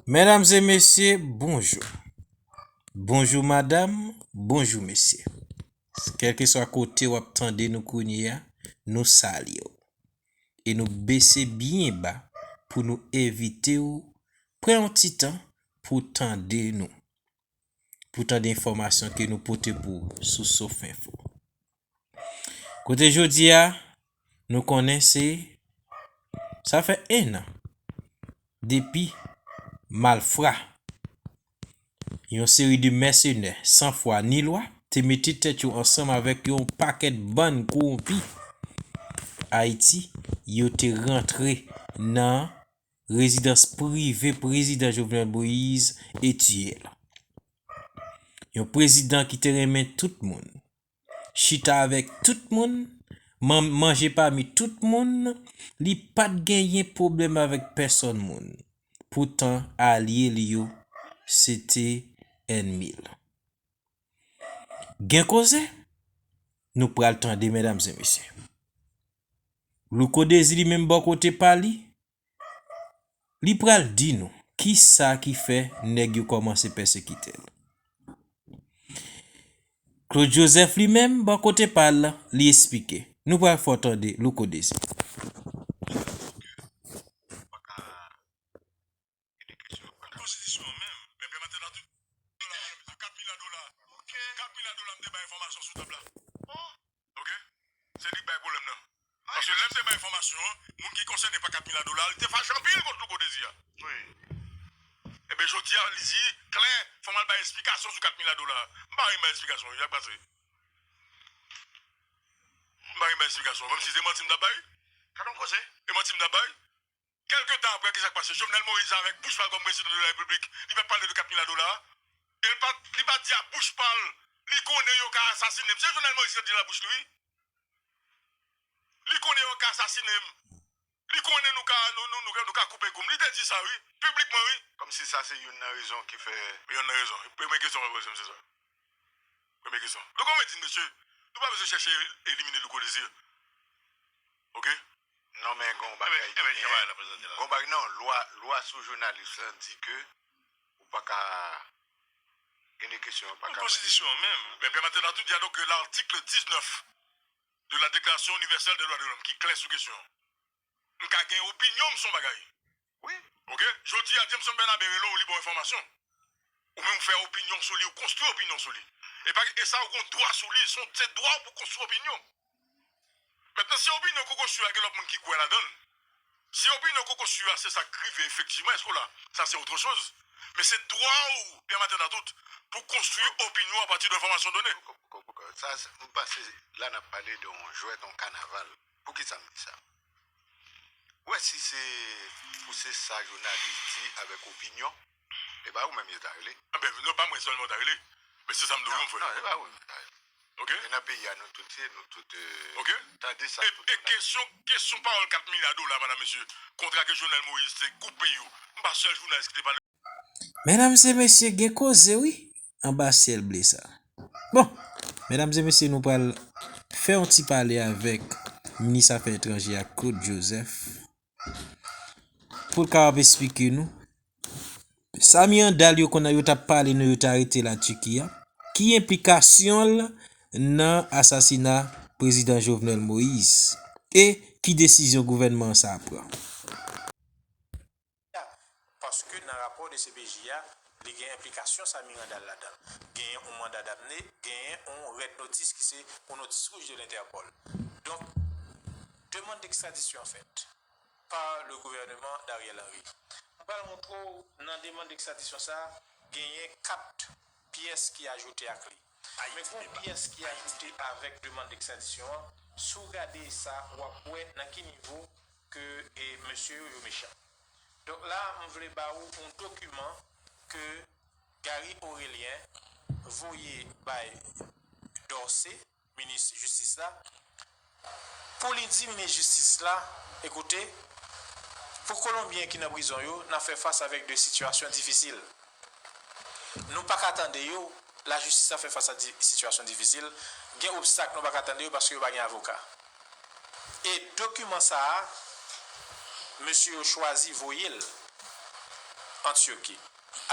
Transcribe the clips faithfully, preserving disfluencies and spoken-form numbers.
Medam e mesye, bonjou. Bonjou madanm, bonjou mesye. Kèlkeswa kote w ap tande nou kounye a, nou salye w. E nou bese byen ba pou nou envite w pran yon ti tan pou tande nou, pou tande enfòmasyon ke nou pote pou ou sou Sof Enfo. Kote jodi a, nou konnen se, sa fè en an depi malfra, yon seri de mèsenè san fwa ni lwa, te mete tèt yo ansanm avèk yon pakèt bann kowonpi Ayiti, yo te rantre nan rezidans prive prezidan Jovenel Moïse e tiye l. Yon prezidan ki te renmen tout moun, chita avèk tout moun, man-, manje pami tout moun, li pa t genyen pwoblèm avèk pèsòn moun. Poutan, alye li yo, se te ènmi l. Gen koze? Nou pral tande, medam e mesye. Louko Dezi li menm bò kote pa li, li pral di nou kisa ki fè nèg yo kòmanse pèsekite l. Claude Joseph li menm, bò kote pa l, li esplike. Nou pral fè w tande Louko Dezi. Konstitisyon an menm, men pèmèt la tout. Kat milya dola. Kat milya dola, m te bay enfòmasyon sou tab la. Ok? Se li k bay pwoblèm nan. Paske lè m te bay enfòmasyon an, moun ki konsène pa kat milya dola, li te fache anpil kont Louko Dezi a. Wi. Ebyen, jodi a, li di klè, fò m al bay esplikasyon sou kat milya dola. M pa renmen bay esplikasyon, wi, sa k pase. M pa renmen bay esplikasyon. Kòmsi se manti m t ap bay. Gade yon koze. E manti m t ap bay. Kèlke tan apre, kisa k pase? Jovenel Moïse avèk bouch pa l kòm prezidan de la repiblik, li pa t pale de kat milya dola. E li pa, li pa di a bouch pa l, li konnen yo ka asasine m. Se Jovenel Moïse ki di l a bouch li, wi. Li konnen yo ka asasine m. Li konnen nou ka, nou, nou, nou, nou ka koupe kou m. Li te di sa, wi. Piblikman, wi. Kòmsi sa se youn nan rezon ki fè. Youn nan rezon. Premye kesyon w ap poze m, se sa. Premye kesyon. Donk, ou mèt di, mesye, nou pa bezwen chèche elimine Louko Dezi. Ok? Non, men gon bagay ki gen, gon bagay, non, lwa, lwa sou jounalis lan di ke ou pa ka, gen de kesyon, ou pa ka. Konstitisyon an menm. Men pèmèt la tou di a, donk, l'article dix-neuf de la Déclaration universelle des droits de l'homme ki klè sou kesyon an. M ka gen opinyon m sou yon bagay. Wi. Ok? Jodi a, Jameson Bernabe rele w, li ba w enfòmasyon. Ou menm ou fè opinyon sou li, ou konstwi opinyon sou li. E pa, e sa ou gon dwa sou li, se yon, se dwa w pou konstwi opinyon. Mentnan, si opinyon ke w konstwi a, gen lòt moun ki kwè ladan l. Si opinyon ke w konstwi a, se sa k rive efektivman, èske w la? Sa se autre chose. Men se dwa w, pèmèt a tout, pou konstwi opinyon a pati de enfòmasyon done. Sa, m panse la n ap pale de yon jwèt, yon kanaval. Poukisa m di sa? Ou wè, si se pou se sa jounalis di avèk opinyon, e pa ou menm yo ta rele. Anben, non, pa mwen sèlman yo ta rele. Men se sa m di w, non, frè. Non, e pa ou menm yo ta rele. Ok? E nan peyi a, nou tout se, nou tout, euh, ok, tande sa, e, tout moun ap di. Kesyon, kesyon pawòl kat milya dola, madam, mesye, kontra ke Jovenel Moïse te koupe yo, m pa sèl jounalis ki te pale. Medam e mesye, gen koze wi, anba syèl ble sa. Bon, medam e mesye, nou pral fè yon ti pale avèk minis afè etranjè a, Claude Joseph, pou l kapab esplike nou sa Miranda l yo konn yo t ap pale nou, yo t arete Latiki a, ki enplikasyon l nan asasina prezidan Jovenel Moïse e ki desizyon gouvènman an sa a pran. Paske nan rapò de C P J a, li gen enplikasyon sa Miranda ladan l. Genyen yon manda damne, genyen yon red notice ki se yon notis wouj de l'Interpol. Donk, demann dekstradisyon an fèt pa le gouvèneman Dariel Henry. Mwen pral montre w nan demann dekstradisyon sa a, genyen kat pyès ki ajoute ak li. Men gon pyès ki ajoute avèk demann dekstradisyon an. Si w gade sa, w ap wè nan ki nivo ke, e, mesye yo, yo mechan. Donk la, m vle ba ou yon dokiman ke Gary Orélien voye bay Dorcé, minis jistis la, pou li di minis jistis la, ekoute, pou Kolonbyen ki nan prizon yo, n ap fè fas avèk de sitiyasyon difisil. Nou pa ka tande yo, lajistis ap fè fas a di-, sitiyasyon difisil, gen obstak nou pa ka tande yo paske yo pa gen avoka. E dokiman sa a, mesye yo chwazi voye l an Tiki.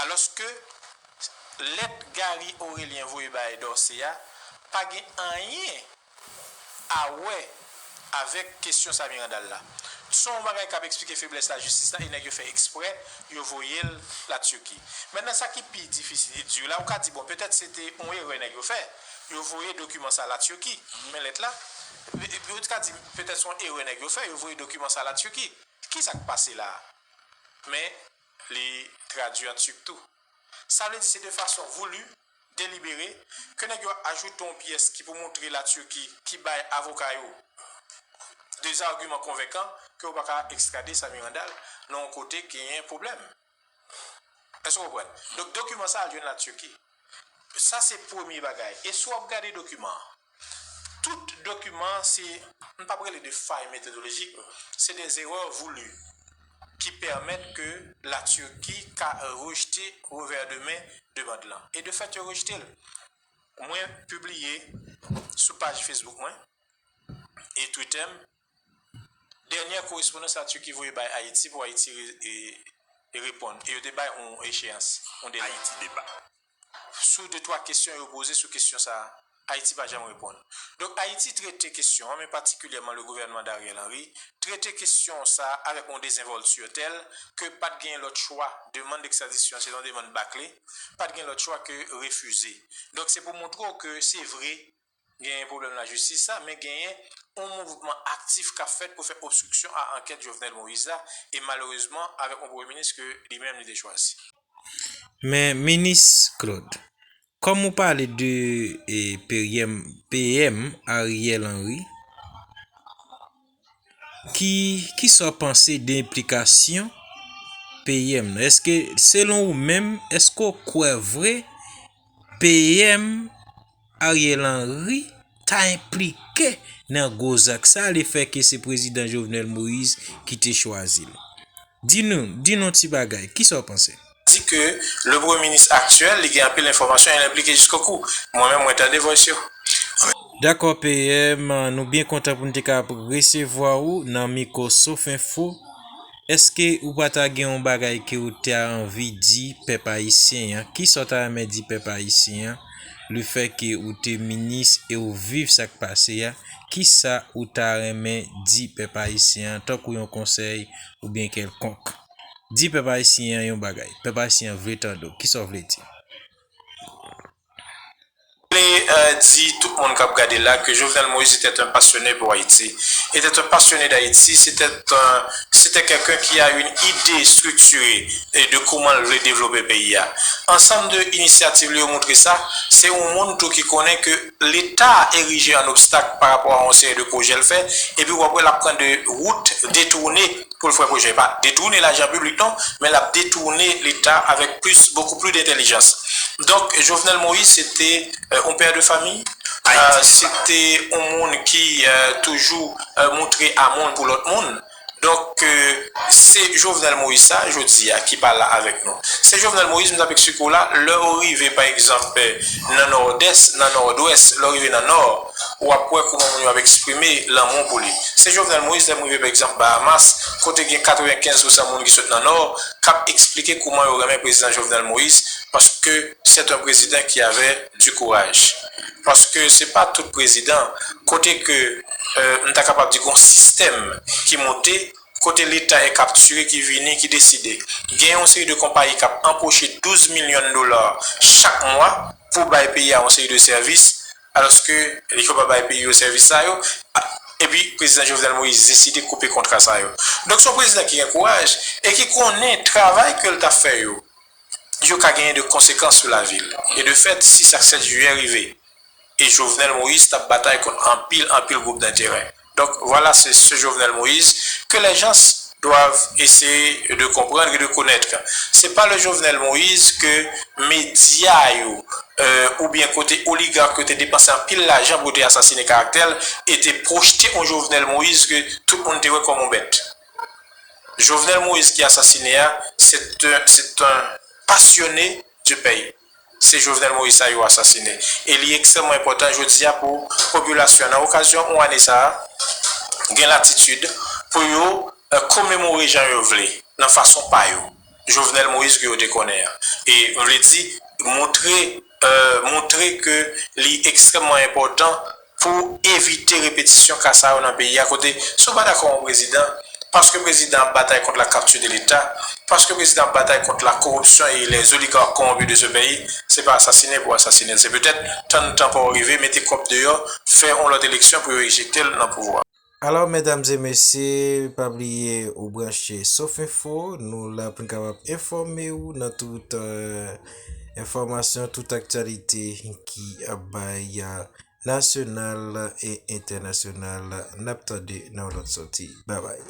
Alòske lèt Gary Orélien voye bay Dorcé a pa gen anyen a wè avèk kesyon Samy Randal la. Se yon bagay k ap eksplike feblès lajistis la, e nèg yo fè eksprè, yo voye l Latiki. Mentnan, sa ki pi difisil, di la, ou ka di, bon, petèt se te yon erè nèg yo fè, yo voye dokiman sa Latiki, men lèt la, ou ka di, petèt se yon erè nèg yo fè, yo voye dokiman sa Latiki. Ki sa k pase la a? Men, li tradui an tik tou. Sa vle di se de fason voulu, delibere, ke nèg yo ajoute yon pyès ki pou montre Latiki ki bay avoka yo de zagiman konvenkan ke yo pa ka ekstrade Samy Randal nan yon kote ki gen pwoblèm. Èske w konprann? Donk, dokiman sa al jwenn Latiki. Sa se premye bagay. E si w ap gade dokiman an, tout dokiman se, m p ap rele de fay metodolojik, se de erè voulu ki pèmèt ke Latiki ka rejte revè de men demann lan. E de fèt, yo rejte l. Mwen pibliye sou paj Facebook mwen e Twitter m dènyè korespondans Latiki voye bay Ayiti pou Ayiti re- e- e reponn. E yo te bay yon echeyans, yon delè. Ayiti deba. Sou de twa kesyon yo poze sou kesyon sa a, Ayiti pa janm reponn. Donk, Ayiti trete kesyon an, men patikilyèman le gouvènman d'Ariel Henry, trete kesyon sa a avèk yon dezenvòlti tèl ke pa t gen lòt chwa, demann dekstradisyon se yon demann bakle, pa t gen lòt chwa ke refize. Donk, se pou montre w ke se vre, genyen pwoblèm lajistis sa, men genyen yon mouvman aktif k ap fèt pou fè obstriksyon a ankèt Jovenel Moïse la, e malerezman, avèk yon premye minis ke li menm li te chwazi. Men, minis Claude, kòm ou pale de e, P M, P M Ariel Henry, ki, ki sa w panse de enplikasyon P M nan? Èske, selon ou menm, èske w kwè vre P M Ariel Henry ta enplike nan gwo zak sa, lefètke se prezidan Jovenel Moïse ki te chwazi l? Di nou, di nou ti bagay, kisa w panse? Di ke le premye minis aktyèl, li gen anpil enfòmasyon e l enplike jiskobou. Mwen menm, mwen tande voice yo. Dakò, P M, nou byen kontan pou n te ka resevwa ou nan mikwo Sof Enfo. Èske ou pa ta gen yon bagay ke ou ta anvi di pèp ayisyen an? Kisa w ta renmen di pèp ayisyen an? Lefètke ou te minis e ou viv sa k pase a, kisa ou ta renmen di pèp ayisyen an tankou yon konsèy oubyen kèlkonk? Di pèp ayisyen an yon bagay. Pèp ayisyen an vle tande w. Kisa w vle di? Je voulais euh, dire tout le monde qui a regardé là que Jovenel Moïse était un passionné pour Haïti. Il était un passionné d'Haïti, c'était un, c'était quelqu'un qui a une idée structurée et de comment il voulait développer le pays. Ensemble de initiatives lui ont montré ça, c'est un monde tout qui connaît que l'État érigé en obstacle par rapport à une série de projets le fait, et puis après, il a pris de routes détournées pou l fè pwojè. Pa detounen lajan piblik non, men l ap detounen Leta avèk plis, beaucoup plus d'intelligence. Donk, Jovenel Moïse, se te yon pè de fanmi, se te yon moun ki toujou montre amou l pou lòt moun. Donk, se Jovenel Moïse sa, jodi a, ki pa la avèk nou. Se Jovenel Moïse, m t ap eksplike w la, lè w rive, pa egzanp, nan Nòdès, nan Nòdwès, lè w rive nan Nò, w ap wè kouman moun yo ap eksprime lanmou pou li. Se Jovenel Moïse, lè m rive pa egzanp Bahamas, kote gen katrevenkenz pousan moun ki sot nan Nò, k ap eksplike kouman yo renmen prezidan Jovenel Moïse, paske c'est un président qui avait du courage. Paske se pa tout prezidan, kote ke, euh, m ta kapab di gon sistèm ki monte, kote Leta e kaptire ki vini, ki deside. Gen yon seri de konpayi k ap anpoche douz milyon dola chak mwa pou bay peyi a yon seri de sèvis, alòske yo pa bay peyi yo sèvis sa yo, epi prezidan Jovenel Moïse deside koupe kontra sa yo. Donk, se yon prezidan ki gen kouraj e ki konnen travay ke l t ap fè yo, yo ka genyen de konsekans sou lavi l. E de fèt, sis ak sèt jiyè rive, e Jovenel Moïse t ap batay kont anpil, anpil gwoup d'intérêt. Donc, voilà, c'est ce Jovenel Moïse que les gens doivent essayer de comprendre et de connaître. C'est pas le Jovenel Moïse que média yo, euh, oubyen kote oligark yo te depanse anpil lajan pou te asasine karaktè l, e te pwojte yon Jovenel Moïse ke tout moun te wè kòm yon bèt. Jovenel Moïse ki asasine a, c'est un, c'est un passionné du pays. Se Jovenel Moïse sa yo asasine. E li ekstrèmman enpòtan jodi a pou popilasyon an, nan okazyon yon ane sa a, gen latitid pou yo, euh, komemore jan yo vle, nan fason pa yo. Jovenel Moïse ke yo te konnen an. E m vle di, montre, euh, montre ke li ekstrèmman enpòtan pou evite repetisyon ka sa yo nan peyi a, kote si w pa dakò yon prezidan, paske prezidan ap batay kont la capture de l'État, paske prezidan ap batay kont la corruption et les oligarques corrompus de ce pays, se pa asasinen pou asasinen l. Se petèt tann tan pa w rive, mete kòb deyò, fè yon lòt eleksyon pou yo ejekte l nan pouvwa. Alò, medam e mesye, pa bliye ou branche Sof Enfo, nou la pou n kapab enfòme w nan tout, euh, enfòmasyon, tout aktyalite ki ap bay, euh, nasyonal e entènasyonal. N ap tande nan yon lòt sòti. Babay.